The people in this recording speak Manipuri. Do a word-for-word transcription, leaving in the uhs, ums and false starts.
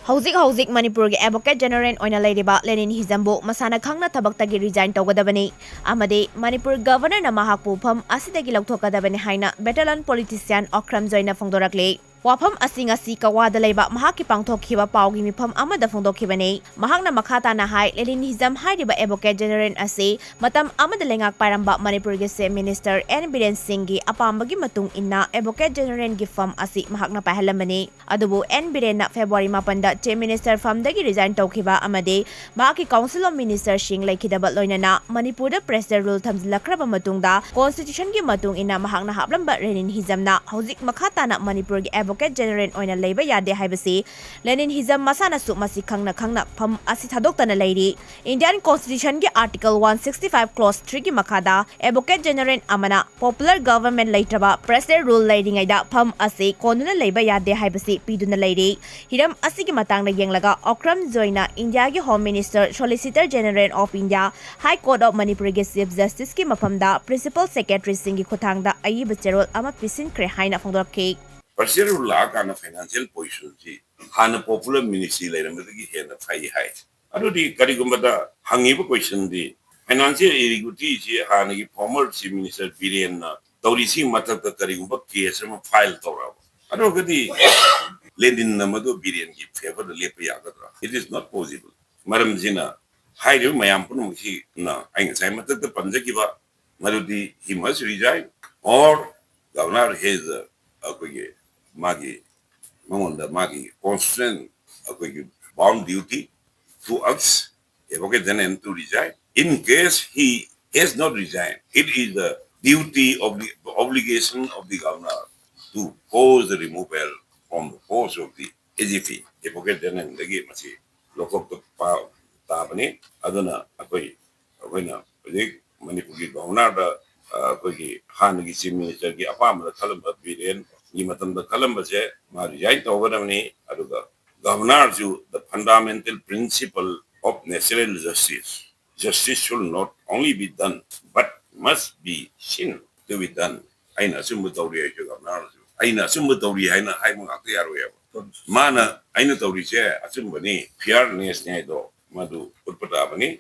ꯍꯧꯖꯤꯛ ꯍꯧꯖꯤꯛ ꯃꯅꯤꯄꯨꯔꯒꯤ ꯑꯦꯗꯚꯣꯀꯦꯠ ꯖꯦꯅꯔꯦꯜ ꯑꯣꯏꯅ ꯂꯩꯔꯤꯕ ꯂꯦꯅꯤꯟ ꯍꯤꯖꯝꯕꯨ ꯃꯁꯥꯅ ꯈꯪꯅ ꯊꯕꯛꯇꯒꯤ ꯔꯤꯖꯥꯏꯟ ꯇꯧꯒꯗꯕꯅꯤ ꯑꯃꯗꯤ ꯃꯅꯤꯄꯨꯔ ꯒꯚꯔꯅꯔꯅ ꯃꯍꯥꯛꯄꯨ ꯐꯝ ꯑꯁꯤꯗꯒꯤ ꯂꯧꯊꯣꯛꯀꯗꯕꯅꯤ ꯍꯥꯏꯅ ꯕꯦꯇꯂꯟ ꯄꯣꯂꯤꯇꯤꯁꯤꯌꯥꯟ ꯑꯣꯀ꯭ꯔꯝ ꯖꯣꯏꯅ ꯐꯣꯡꯗꯣꯔꯛꯂꯤ꯫ ꯋꯥꯐꯝ ꯑꯁꯤ ꯉꯁꯤ ꯀꯋꯥꯗ ꯂꯩꯕ ꯃꯍꯥꯛꯀꯤ ꯄꯥꯡꯊꯣꯛꯈꯤꯕ ꯄꯥꯎꯒꯤ ꯃꯤꯐꯝ ꯑꯃꯗ ꯐꯣꯡꯗꯣꯛꯈꯤꯕꯅꯤ꯫ ꯃꯍꯥꯛꯅ ꯃꯈꯥ ꯇꯥꯅ ꯍꯥꯏ, ꯂꯦꯅꯤꯟ ꯍꯤꯖꯝ ꯍꯥꯏꯔꯤꯕ ꯑꯦꯗꯚꯣꯀꯦꯠ ꯖꯦꯅꯔꯦꯜ ꯑꯁꯤ ꯃꯇꯝ ꯑꯃꯗ ꯂꯩꯉꯥꯛ ꯄꯥꯏꯔꯝꯕ ꯃꯅꯤꯄꯨꯔꯒꯤ ꯆꯤꯐ ꯃꯤꯅꯤꯁꯇꯔ ꯑꯦꯟ ꯕꯤꯔꯦꯟ ꯁꯤꯡꯒꯤ ꯑꯄꯥꯝꯕꯒꯤ ꯃꯇꯨꯡ ꯏꯟꯅ ꯑꯦꯗꯚꯣꯀꯦꯠ ꯖꯦꯅꯔꯦꯜꯒꯤ ꯐꯝ ꯑꯁꯤ ꯃꯍꯥꯛꯅ ꯄꯥꯏꯍꯜꯂꯝꯕꯅꯤ꯫ ꯑꯗꯨꯕꯨ ꯑꯦꯟ ꯕꯤꯔꯦꯟꯅ ꯐꯦꯕ꯭ꯔꯨꯋꯥꯔꯤ ꯃꯥꯄꯟꯗ ꯆꯤꯐ ꯃꯤꯅꯤꯁꯇꯔ ꯐꯝꯗꯒꯤ ꯔꯤꯖꯥꯏꯟ ꯇꯧꯈꯤꯕ ꯑꯃꯗꯤ ꯃꯍꯥꯛꯀꯤ ꯀꯥꯎꯟꯁꯤꯜ ꯑꯣꯐ ꯃꯤꯅꯤꯁꯇꯔꯁꯤꯡ ꯂꯩꯈꯤꯗꯕ ꯂꯣꯏꯅꯅ ꯃꯅꯤꯄꯨꯔꯗ ꯄ꯭ꯔꯦꯁꯤꯗꯦꯟ ꯔꯨꯜ ꯊꯝꯖꯤꯜꯂꯛꯈ꯭ꯔꯕ ꯃꯇꯨꯡꯗ ꯀꯣꯟꯁꯇꯤꯇ꯭ꯌꯨꯁꯟꯒꯤ ꯃꯇꯨꯡ ꯏꯟꯅ ꯃꯍꯥꯛꯅ ꯍꯥꯞꯂꯝꯕ ꯂꯦꯅꯤꯟ ꯍꯤꯖꯝꯅ ꯍꯧꯖꯤꯛ ꯃꯈꯥ ꯇꯥꯅ ꯃꯅꯤꯄꯨꯔꯒꯤ ꯑꯦꯗꯚꯣꯀꯦꯠ ꯖꯦꯅꯔꯦꯜ ꯑꯣꯏꯅ ꯂꯩꯕ ꯌꯥꯗꯦ ꯍꯥꯏꯕꯁꯤ ꯂꯦꯅꯤꯟ ꯍꯤꯖꯝ ꯃꯁꯥꯅꯁꯨ ꯃꯁꯤ ꯈꯪꯅ ꯈꯪꯅ ꯐꯝ ꯑꯁꯤ ꯊꯥꯗꯣꯛꯇꯅ ꯂꯩꯔꯤ꯫ ꯏꯟꯗꯤꯌꯥꯟ ꯀꯣꯟꯁꯇꯤꯇ꯭ꯌꯨꯁꯟꯒꯤ article one sixty five clause ꯊ꯭ꯔꯤꯒꯤ ꯃꯈꯥꯗ ꯑꯦꯗꯚꯣꯀꯦꯠ ꯖꯦꯅꯔꯦꯜ ꯑꯃꯅ ꯄꯣꯄꯨꯂꯔ ꯒꯚꯔꯟꯃꯦꯟꯠ ꯂꯩꯇ꯭ꯔꯕ ꯄ꯭ꯔꯦꯁꯤꯗꯦꯟ ꯔꯨꯜ ꯂꯩꯔꯤꯉꯩꯗ ꯐꯝ ꯑꯁꯤ ꯀꯣꯟꯗꯨꯅ ꯂꯩꯕ ꯌꯥꯗꯦ ꯍꯥꯏꯕꯁꯤ ꯄꯤꯗꯨꯅ ꯂꯩꯔꯤ꯫ ꯍꯤꯔꯝ ꯑꯁꯤꯒꯤ ꯃꯇꯥꯡꯗ ꯌꯦꯡꯂꯒ ꯑꯣꯀ꯭ꯔꯝ ꯖꯣꯏꯅ ꯏꯟꯗꯤꯌꯥꯒꯤ home minister, solicitor general of India, high court of ꯃꯅꯤꯄꯨꯔꯒꯤ ꯆꯤꯐ ꯖꯁꯇꯤꯁꯀꯤ ꯃꯐꯝꯗ ꯄ꯭ꯔꯤꯟꯁꯤꯄꯜ ꯁꯦꯀ꯭ꯔꯦꯇꯔꯤꯁꯤꯡꯒꯤ ꯈꯨꯠꯊꯥꯡꯗ ꯑꯏꯕ ꯆꯦꯔꯣꯜ ꯑꯃ ꯄꯤꯁꯤꯟꯈ꯭ꯔꯦ ꯍꯥꯏꯅ ꯐꯣꯡꯗꯣꯔꯛꯈꯤ꯫ ꯄ꯭ꯔꯦꯁꯤꯗꯦꯟ ꯔꯨꯜ ꯂꯥꯛꯑꯀꯥꯟꯗ ꯐꯥꯏꯅꯥꯟꯁꯤꯌꯦꯜ ꯄꯣꯖꯤꯁꯟꯁꯤ ꯍꯥꯟꯅ ꯄꯣꯄꯨꯂꯔ ꯃꯤꯅꯤꯁꯇ꯭ꯔꯤ ꯂꯩꯔꯝꯕꯗꯒꯤ ꯍꯦꯟꯅ ꯐꯩ ꯍꯥꯏ꯫ ꯑꯗꯨꯗꯤ ꯀꯔꯤꯒꯨꯝꯕꯗ ꯍꯪꯉꯤꯕ ꯀꯣꯏꯁꯟꯗꯤ ꯐꯥꯏꯅꯥꯟꯁꯤꯌꯦꯜ ꯏꯔꯤꯒꯨꯂꯔꯤꯇꯤꯁꯤ ꯍꯥꯟꯅꯒꯤ ꯐꯣꯔꯃꯔ ꯆꯤꯐ ꯃꯤꯅꯤꯁꯇꯔ ꯕꯤꯔꯦꯟꯅ ꯇꯧꯔꯤꯁꯤꯒꯤ ꯃꯊꯛꯇ ꯀꯔꯤꯒꯨꯝꯕ ꯀꯦꯁ ꯑꯃ ꯐꯥꯏꯜ ꯇꯧꯔꯛꯑꯕ, ꯑꯗꯨ ꯑꯣꯏꯔꯒꯗꯤ ꯂꯦꯅꯤꯟꯅ ꯃꯗꯨ ꯕꯤꯔꯦꯟꯒꯤ ꯐꯦꯚꯔꯗ ꯂꯦꯞꯄ ꯌꯥꯒꯗ꯭ꯔꯥ? It is not possible. ꯃꯔꯝꯁꯤꯅ ꯍꯥꯏꯔꯤꯕ ꯃꯌꯥꯝ ꯄꯨꯝꯅꯃꯛꯁꯤꯅ ꯑꯩ ꯉꯁꯥꯏ ꯃꯊꯛꯇ ꯄꯟꯖꯈꯤꯕ ꯃꯗꯨꯗꯤ he must resign or governor has, ꯑꯩꯈꯣꯏꯒꯤ ꯃꯥꯒꯤ ꯃꯉꯣꯟꯗ ꯃꯥꯒꯤ constitutional ꯑꯩꯈꯣꯏꯒꯤ bound duty to us, advocate general, to resign. In case he has not resigned, it is the duty of the obligation of the governor to cause the removal from the post of the A G P, advocate general ꯗꯒꯤ ꯃꯁꯤ ꯂꯧꯊꯣꯛꯄ ꯇꯥꯕꯅꯤ꯫ ꯑꯗꯨꯅ ꯑꯩꯈꯣꯏ ꯑꯩꯈꯣꯏꯅ ꯍꯧꯖꯤꯛ ꯃꯅꯤꯄꯨꯔꯒꯤ ꯒꯚꯔꯅꯔꯗ, ꯑ, ꯑꯩꯈꯣꯏꯒꯤ ꯍꯥꯟꯅꯒꯤ ꯆꯤꯐ ꯃꯤꯅꯤꯁꯇꯔꯒꯤ ꯑꯄꯥꯝꯕꯗ ꯈꯜꯂꯝꯕ, ꯕꯤꯔꯦꯟꯒꯤ ꯃꯇꯝꯗ ꯈꯜꯂꯝꯕꯁꯦ ꯃꯥ ꯔꯤꯖꯥꯏꯟ ꯇꯧꯒꯗꯕꯅꯤ꯫ ꯑꯗꯨꯒ ꯒꯚꯔꯅꯔꯁꯨ the fundamental principle of natural justice, justice should not only be done but must be seen to be done. ꯑꯩꯅ ꯑꯆꯨꯝꯕ ꯇꯧꯔꯤ ꯍꯥꯏꯁꯨ ꯒꯚꯔꯅꯔꯁꯨ ꯑꯩꯅ ꯑꯆꯨꯝꯕ ꯇꯧꯔꯤ ꯍꯥꯏꯅ ꯍꯥꯏꯕ ꯉꯥꯛꯇ ꯌꯥꯔꯣꯏꯕ꯫ ꯃꯥꯅ ꯑꯩꯅ ꯇꯧꯔꯤꯁꯦ ꯑꯆꯨꯝꯕꯅꯤ, ꯐꯤꯌꯔꯅꯦꯁꯅꯤ ꯍꯥꯏꯗꯣ ꯃꯗꯨ ꯎꯠꯄ ꯇꯥꯕꯅꯤ꯫